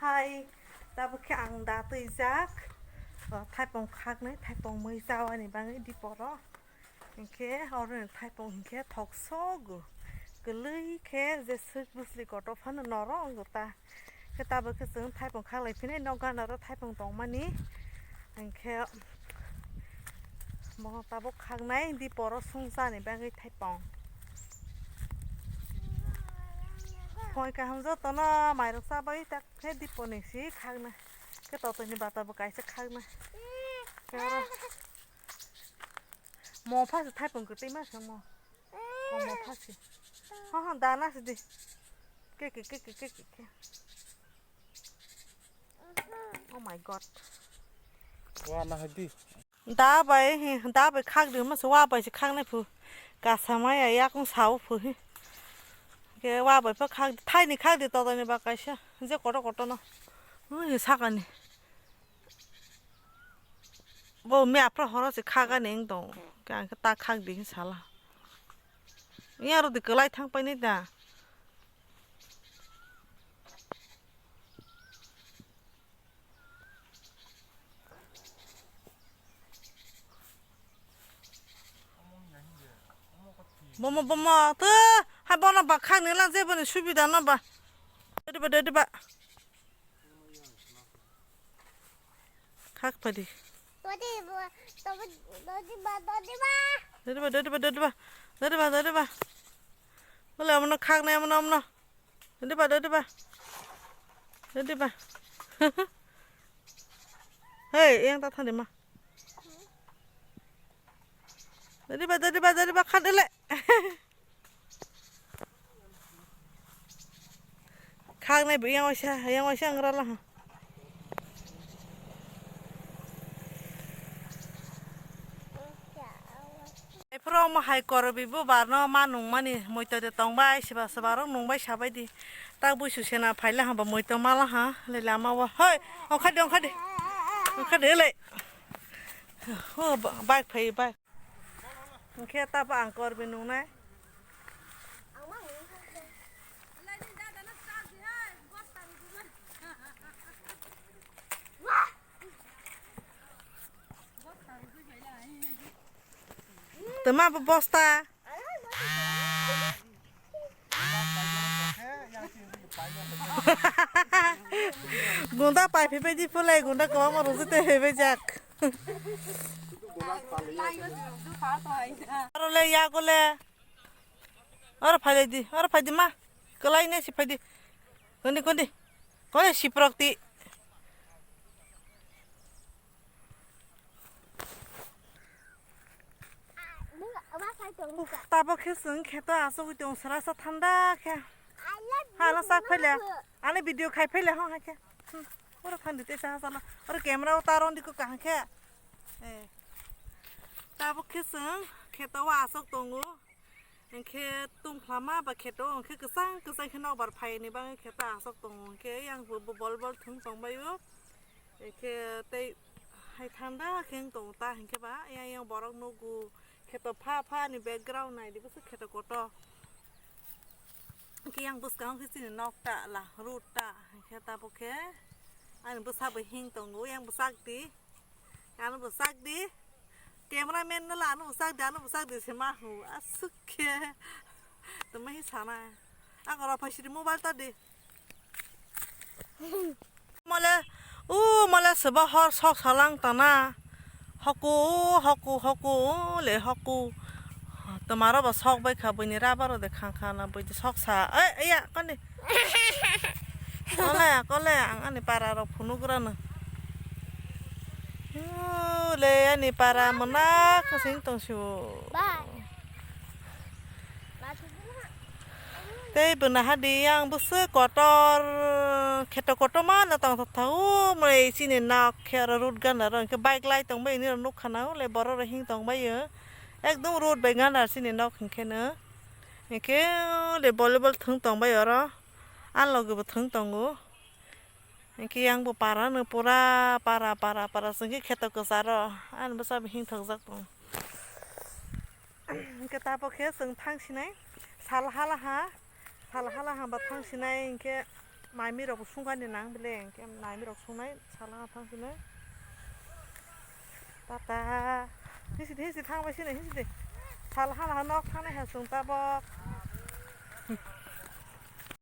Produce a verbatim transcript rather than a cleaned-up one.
Hai, tabuk khe ang da twijak. O, thaipung khaknai, thaipung mui chawani bagwi diporo. Hinkhe oro ni thaipung hinkhe thok sogo. Kwlwi khe je swk bwsli kotor phano noro wngo ta. Khe tabuk khe chwng thaipung khaklai phinai nok gana oro thaipung tongmani. Hinkhe bo tabuk khaknai diporo sung chani bagwi thaipung. Phoi kaham jotono mairok chabai tak khe diponi si khakna. Khe totoni bata bo kaisa khakna. Khe oro mo phasi thaipung kwtwi ma se mo. Mo, mo phasi. Ho, ho, dana sidi. Ke, ke, ke. Oh my God. Wa na hadi. Da bai, he, da bai khak di, masa wa bai se khak nai phu. Kasa maya yakung sao phu, he. Ke wa bai pha khak, thai ni khak di, totoni ba kaisa. Je koto koto no. Ui, sakani. Bo me apra horo se khak ani eng tong. Ke ang khe ta khak di, he sala. Iya ro di kwlai thang pai nai da. Bomo, bomo, to, hai bono ba khang ni lang je boni subida no ba. Dodi ba, dodi ba. Khak padi. Dodi ba, dodi ba, dodi ba. Dodi ba, dodi ba, dodi ba. Dodi ba, dodi ba. Bole amono khak nai, amono, amono. Dodi ba, dodi ba. Dodi ba. Hei, yang ta thani ma. Dodi ba, dodi ba, dodi ba, khan ele. Khak nai bo yang waisa, yang waisa ang rala ha. Ephuru omo hai korwi bubar no ma nungmani, moito de tongbai, siba siba rok nungbai sabai di. Tak buisu sena phaila ha ba moito mala ha, le lama o. Hoi, ongkha de, ongkha de. Ongkha de le. Ho, ba-, bike phai, bike. Hingkhe tabo ang korwi nungnai. Tama bo bosta. Gunda pai phai bai di pulai, gunda kwbangma rwjak tei phai bai jak. Aro le yago le. Oro phai lai di, oro phai di ma. Kwlai nai si phai di. Kondi, kondi. Kondi siprok ti. Uf, tabok khe chwng kheto achugwi tongo, srasa thanda khe. Hala sak phaile. Ani video khai phaile, ho, hai khe. Hmm, oro thandi tei saha sala. Oro camera o taron di ko kaham khe. Eh. Tabok khe chwng kheto o asok tongo. Hingkhe tungphla ma ba kheto o hingkhe kwchang kwchang khe nokbar phaini bagwi kheto asok tongo. Hingkhe yang bo, bo bol bol thwng tongbaio. Hingkhe tei hai thanda khe wng tongo ta hingkhe ba yang yang borok nugo. Kheto pha pha ni background nai di bwswk kheto kotor. Hingkhe yang bwskango khe chini nok ta la road ta hingkhe tabok khe ani bwsa bo hing tongo yang bwsak di. Ano bo sak di. Cameraman no la ano bo sak di, ano bo sak di se ma hu. Aswk khe. Tama hi sana. Ang oro phai sidi mobile ta di. Mole, u mole seba hor sok salang tana. Hoku, hoku, hoku, le hoku. Tomaro bo sok bai kha, buini rubber rok de khang khang na, buini sok sa. Ei, ei ya, koni. Kole, kole, ang ani para rok phunuk rano. Uu, le ani para mona kasing tong su. Tei bwna hadi yang bwswk kotor, kheto kotorma no tong thok thok. Uu, mole chini nok khe oro road gana ro, hingke bike lai tong bai, nini rok nuk khana, uu, le borok rok hing tong bai o. Ekdom road bai gana chini nok hingke no. Hingke, uu, le volleyball thwng tong bai oro. Ang logi bo thwng tongo. Hingke yang bo para no pura para, para, para, singke kheto kwcharo. Ang bwsa bo hing thok jak tongo. Hingke tabok khe chwng thang sinai sal hala ha, sal hala ha ba thang sinai hingke Maimi rok sungkani nang bele, hingke maimi rok sungnai sala thang sini. Tata. Hisi di, hisi thang bai sini, hisi di. Sal hana ha nok thangnai ha sung tabok.